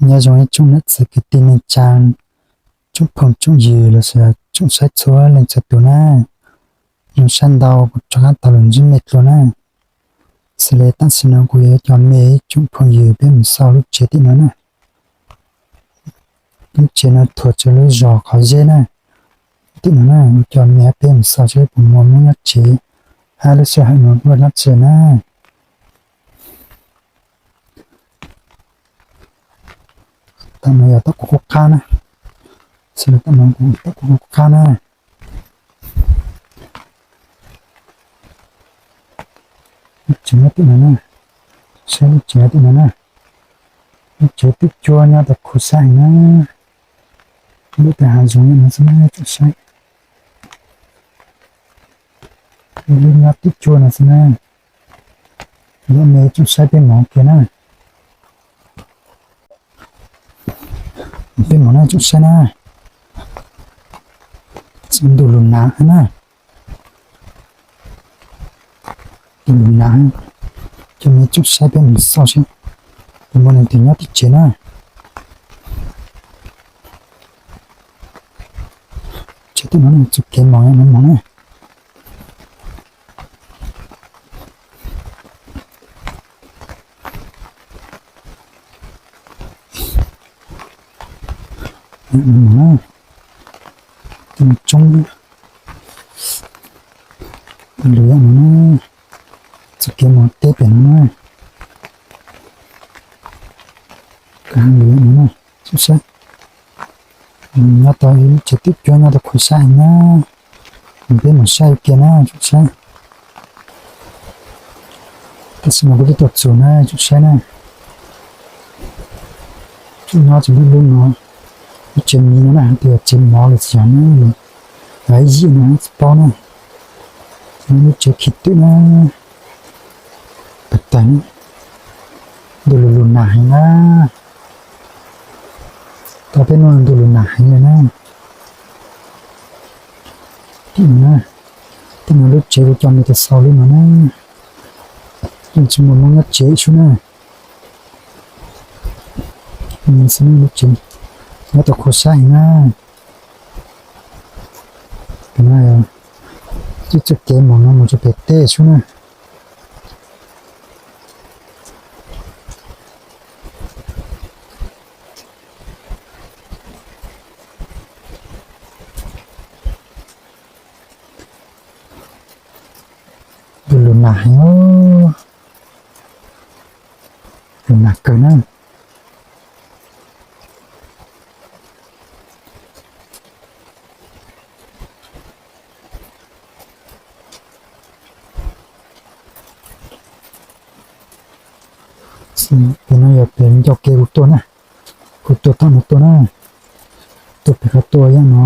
Nyob zoo ib tsoom niam txiv kwv tij neej tsa, tsoom phooj tsoom ywg los sis tsoom saib txhua leej txhua tus na. Zoo sab ntau kuv rov qab tau los ntsib mej dlua na. Xws li tam sim no kuv yuav coj mej ib tsoom phooj ywg peb mus xauj lub tsev tim no na. Lub tsev no thuam txog lub zos Qhov Zeb na. Tim no na, kuv coj mej peb mus xauj seb puas muaj Hmoob nyob tsev, hab lub sij hawm no puas nyob tsev na. Tam no yog tom kuv qub qab na. Xws li tam no kuv tom kuv qub qab na. Lub tsev nyob tim no na. Saib lub tsev nyob tim no na. Lub tsev twb cuab nyob tau khuv xyab heev na. Lub tsev hav zoov no xwb na tsoom saib. Lub nyob twb cuab no xwb na. Yuav mej tsoom saib peb mus kiag na. Peb mus na tsoom saib na. Ntuj lug nag na. Ntuj lug nag. Coj mej tsoom saib peb mus xauj seb puas muaj leej twg nyob tim tsev na. Tsev tim no txoj kev mus no mus na. Mus na, txoj kev tsoob lug no na, txoj kev mus teb pem no na. Lug no na, tsoom saib. Nyob tau ib lub tsev twb cuab nyob tau khuv xyab heev na. Peb mus saib kiag na tsoom saib. Tam sim no kuv twb tuaj txug na tsoom saib na. Tsoom nyob tsev lub lub no, lub tsev miv no na, hais tias tsev mov los tsis yog na, yog ib yim no tsis paub na. Lub tsev khib twm na, tag tag na, ntuj lug lug nag heev na. Tau peb hnub no ntuj lug nag heev li na. Tim no na, tim no lub tsev kuv coj mej tuaj xauj lub no na. Yeej tsis muaj Hmoob nyob tsev sub na. Lub tsev nyob tau khuv xyab heev na. Tim no, ib txoj kev mus no mus txog pem teb sub na. Ntuj lug nag heev, lug nag kawg na. Pem no yog pem ncauj kev kuv tuaj na, kuv tuaj tom no tuaj na, tuaj pem qhov tuaj yam no,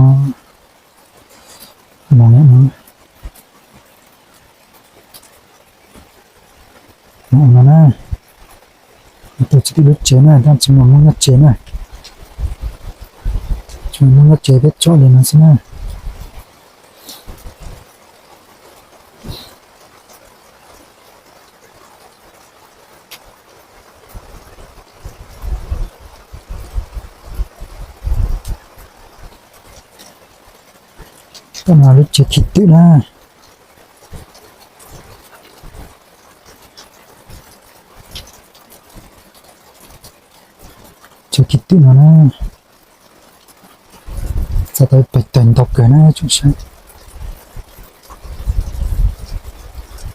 mus yam no. Mus no na, tuaj txog tim lub tsev na, tab tsis muaj Hmoob nyob tsev na, tsis muaj Hmoob nyob tsev peb tsom li no xwb na. Tam no lub tsev khi twm na. Tsev khi twm no na. Txog tau pes tawg ntau kawg na tsoom saib.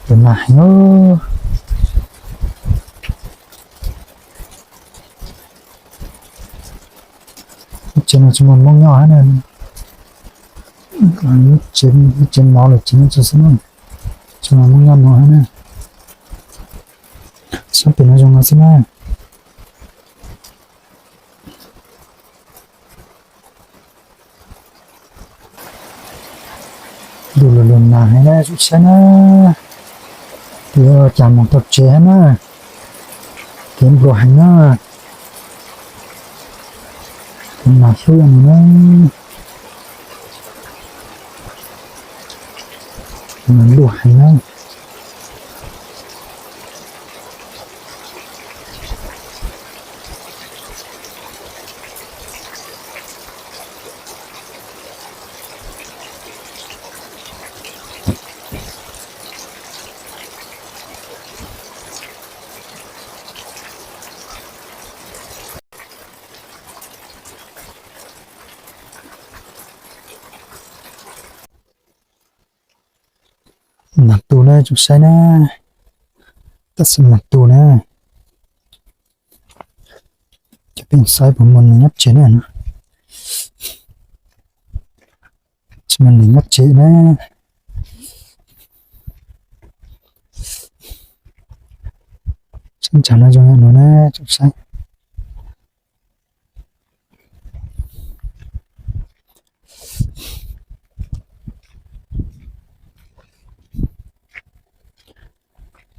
Tus nas heev. Lub tsev no tsis muaj Hmoob nyob hab na. Lub tsev mov lawm tsev no tsis xwb na. Tsis muaj Hmoob nyob no hab na. Sab pem no zoo no xwb na. Ntuj lug lug nas heev na tsoom saib na. Tus cas moog tau tsev hab na. Kev nplua heev na. Kev nas hlub no na. Nas nplua heev na. Mas tu na tsoom saib na, tab sis mas tu na. Cov peb saib puas muaj neeg nyob tsev na. Tsis muaj neeg nyob tsev na. Sab ntsag no zoo li no na tsoom saib.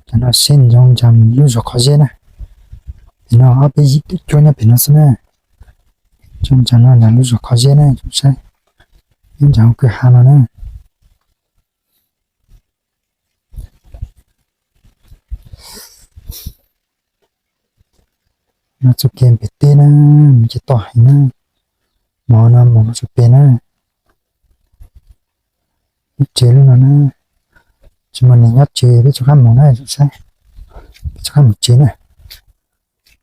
Cov no seb zoo ntsag lub zog qhov zeb na. Pem no ob peb yim tawm cuab nyob pem no xwb na. Zoo ntsag no ntsag lub zog qhov zeb na tsoom saib. Nyob ntsag hauv kwj ha no na. No txoj kev pem teb na, mus ces toj heev na. Mov no mus txoj pem na. Lub tsev lub no na, tsis muaj neeg nyob tsev peb rov qab mus na tsoom saib. Peb rov qab mus tsev na,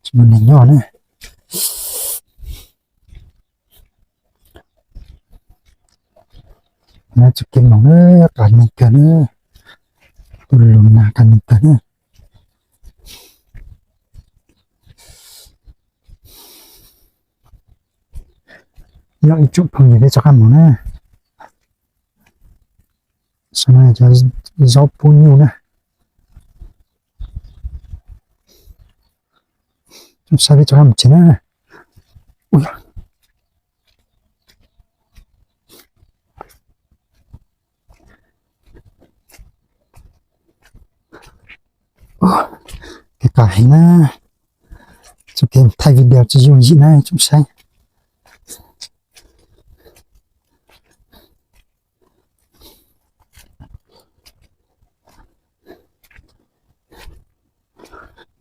tsis muaj neeg nyob na. Txoj kev moog na, qas neeg kawg na. Tus lug nag qas neeg kawg na. Yog ib tsoom phooj ywg peb rov qab mus na. Saum no cov zaub pub nyuj na. Saib peb rov qab mus tsev na. Kev qas heev na. Txoj kev thaij video tsis yooj yim na tsoom saib.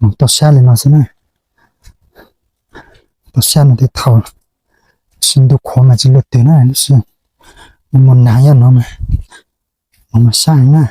Mus toj sab li no xwb na. Toj sab no tej thaum sib ntuj qhuav mas tsis luaj twg na, lub sij hawm no mus nag yog no mas, mus mas sab heev na.